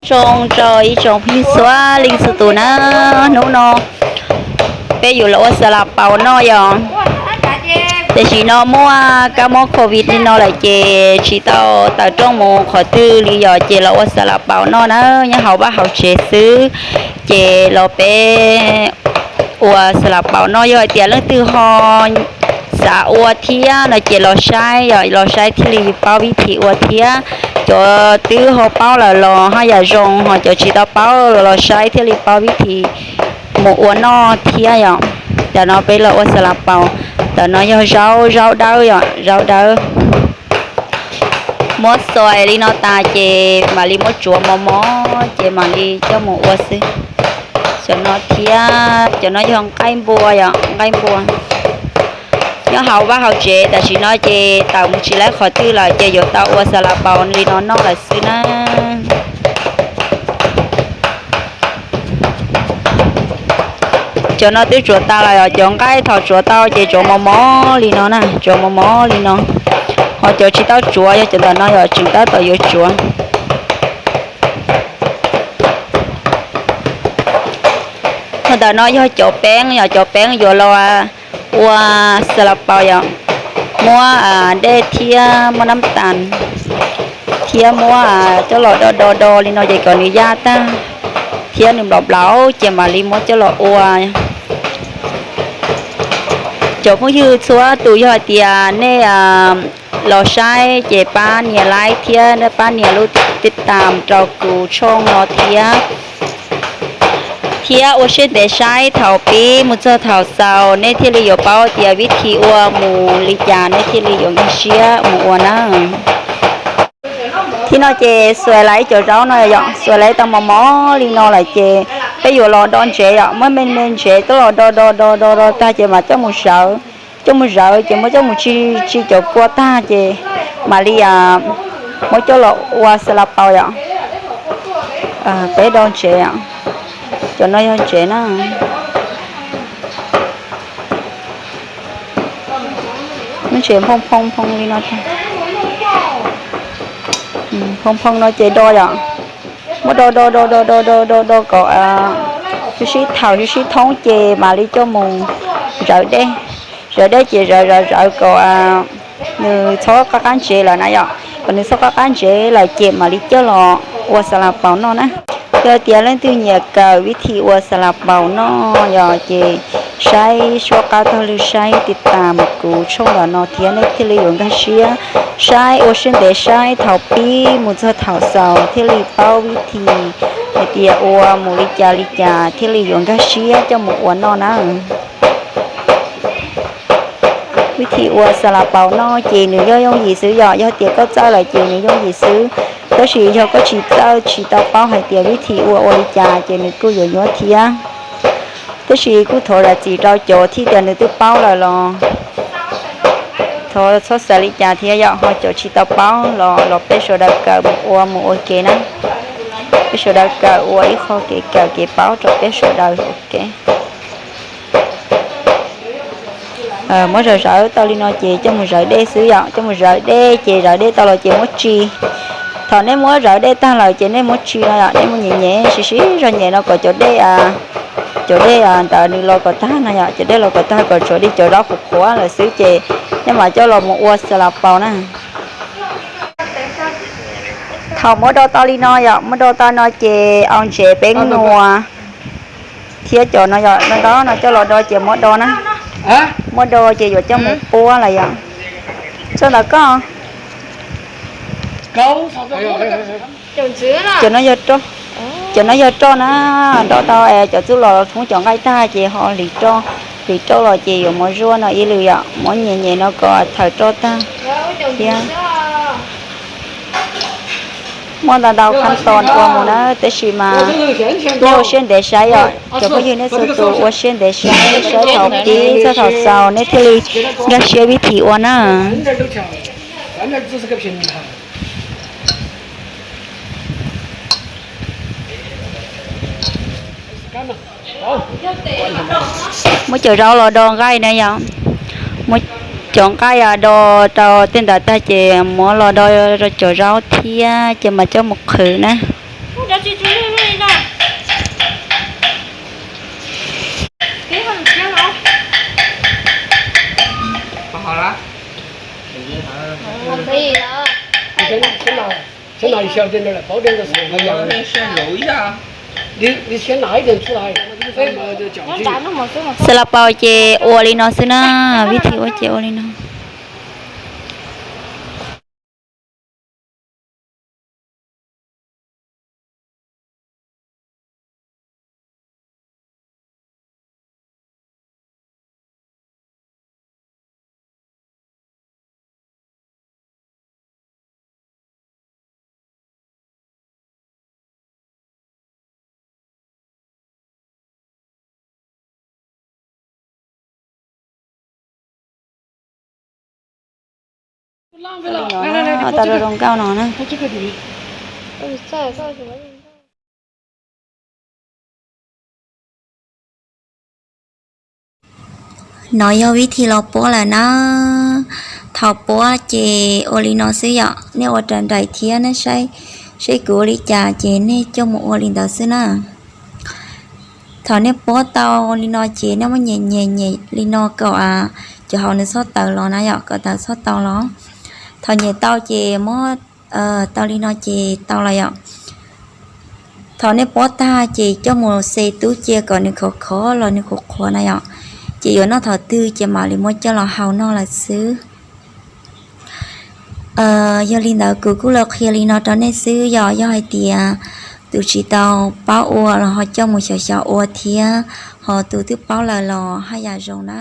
Zoo rau ib tsoom phooj ywg txhua leej txhua tus na, hnub no peb yuav los ua xas las paus noj yom. Tam sim no muaj kab mob covid li no lawm ces tsis tau tawm rooj mus qhov twg li yom, ces los ua xas las paus noj na, nyob hauv vaj hauv tsev xwb. Ces los peb ua xas las paus noj, yog hais tias leej twg ho xav ua thiab no ces los saib yom, los saib thiaj li paub vib thi ua thiab. Cov twb ho paub lawm los haj yam zoo, ho cov tsis tau paub los saib thiaj li paub vib thi mus ua noj thiab yom. Tam no peb los ua xas las paus, tam no yog zaub, zaub dawb yom, zaub dawb. Muab xoi li no tas ces mam li muab tsuav mos mos ces mam li coj mus ua xwb. Cov no thiab, cov no yog nqaij npua yom, nqaij npua. Nyob hauv vaj hauv tsev tam sim no ces tawm mus tsis laib qhov twg lawm ces yuav tau ua xas las paus li no noj lawm xwb na. Cov no twb tsuav tas lawm, cov nqaij thaum tsuav tau ces tsuav mos mos li no na, tsuav mos mos li no. Ho cov tsis tau tsuav yog cov ntawm no yom, tseem tab tom yuav tsuav. Ho ntawm no yog cov peeb yom, cov peeb yuav los ua xas las paus yom, muab dej thiab muab nab tas thiab muab coj los do do do li no ces kom nws yaj tag thiab nws nplaum nplaum ces mam li muab coj los ua. Cov phooj ywg txhua tus yog hais tias nej los saib ces pab nias like thiab pab nias lub tiv tam rau kuv tshooj no thiab. Thiab ua siab ntev saib thaum pib mus txog thaum xaus nej thiaj li yuav paub tias vib thi ua mus li cas nej thiaj li yuav nkag siab mus ua na. Thib no ces xuas laiv cov zaub no yom, xuas laiv tau mos mos li no lawm ces peb yuav los do ntsev yom, muab me me ntsev coj los do do do do do tag ces mam coj mus zawv. Coj mus zawv ces muab coj mus tsi tsi cov kua tag ces mam li muab coj los ua xas las paus yom. Peb do ntsev, cov no yog ntsev na. Muab ntsev phoo phoo phoo li no, phoo phoo no ces do yom. Muab do do do do do do do do kom sib sib thaum sib sib thoob ces mam li coj mus zawv dej. Zawv dej ces zawv zawv zawv kom nws txhob qab qab ntsev lawm na yom, kom nws txhob qab qab ntsev lawm ces mam li coj los ua xas las paus noj na. Yog tias leej twg nyiam kawm vib thi ua xas las paus noj yom ces saib suab qab taug lw saib tiv tas mus kuv tshooj ntawm no thiab nej thiaj li yuav nkag siab. Saib ua siab ntev saib thaum pib mus txog thaum xaus thiaj li paub vib thi hais tias ua mus li cas li cas thiaj li yuav nkag siab coj mus ua noj na. Vib thi ua xas las paus noj ces nws yog yooj yim xwb yom, yog tias koj txawj lawm ces nws yooj yim xwb. Tab sis yog koj tsis txawj tsis tau paub hais tias vib thi ua ua li cas ces nws kuj yuav nyuaj thiab. Tab sis kuj thov zam txim rau cov thiab tias nws twb paub lawm los thov txhob xav li cas thiab yom, ho cov tsis tau paub los los peb sawv daws kawm mus ua mus ua ke na. Peb sawv daws kawm ua ib qho kev kawm kev paub rau peb sawv daws ua ke. Muab zawv zawv tau li no ces coj mus zawv dej xwb yom, coj mus zawv dej ces zawv dej tau los ces muab tsi. Thaum nej muab zawv dej tag lawm ces nej muab tsi no yom, nej muab nyem nyem sib sib zog nyem no kom cov dej, cov dej ntawd nws los kom tag no yom, cov dej los kom tag kom tshuav li cov zaub qhuav qhuav lawm xwb ces nej mam coj los mus ua xas las paus na. Thaum muab do tau li no yom, muab do tau no ces au ntsev peeb nua thiab cov no yom, ntau ntau no coj los do ces muab do na. Muab do ces yuav coj mus puab lawm yom. Txog ntawm koj. Cov no yog roj, cov no yog roj na, do tau cov txuj lom thoob cov nqaij tag ces ho hliv roj, hliv roj los ces yuav muab zuaj no ib lwm yom, muab nyem nyem no kom thawm roj tag thiab. Muaj ntau ntau khab tos ua mus na, tab sis mas nej ua siab ntev saib yom, cov phooj ywg nej txhua tus ua siab ntev saib, saib thaum pib txog thaum xaus nej thiaj li nkag siab vib thi ua na. Muab cov zaub los do nqaij na yom. Muab cov nqaij do rau tej ntawd tag ces muab los do rau cov zaub thiab ces mas coj mus qhwv na. Xav los paus ces ua li no xwb na, vib thi ua ces ua li no. Tau zoo nkauj no na. No yog vib thi los puab lawm na. Thaum puab ces ua li no xwb yom, nej ua raws nraim thiab nej saib seb kuv ua li cas ces nej coj mus ua li ntawd xwb na. Thaum nej puab tau li no ces nej muab nyem nyem nyem li no kom cov hauv nws txhob tawv los na yom, kom tawv txhob tau los. Thaum nyem tau ces muab tau li no ces tau los yom. Thaum nej puab tag ces coj mus xes tub cia kom nws khov khov los nws qhuav qhuav na yom. Ces yuav noj thaum twg ces mam li muab coj los hau noj lawm xwb. Yog li ntawd kuv kuj los qhia li no rau nej xwb yom. Yog hais tias tus tsis tau paub ua los ho coj mus xyaum xyaum ua thiab, ho tus twb paub lawm los haj yam zoo na.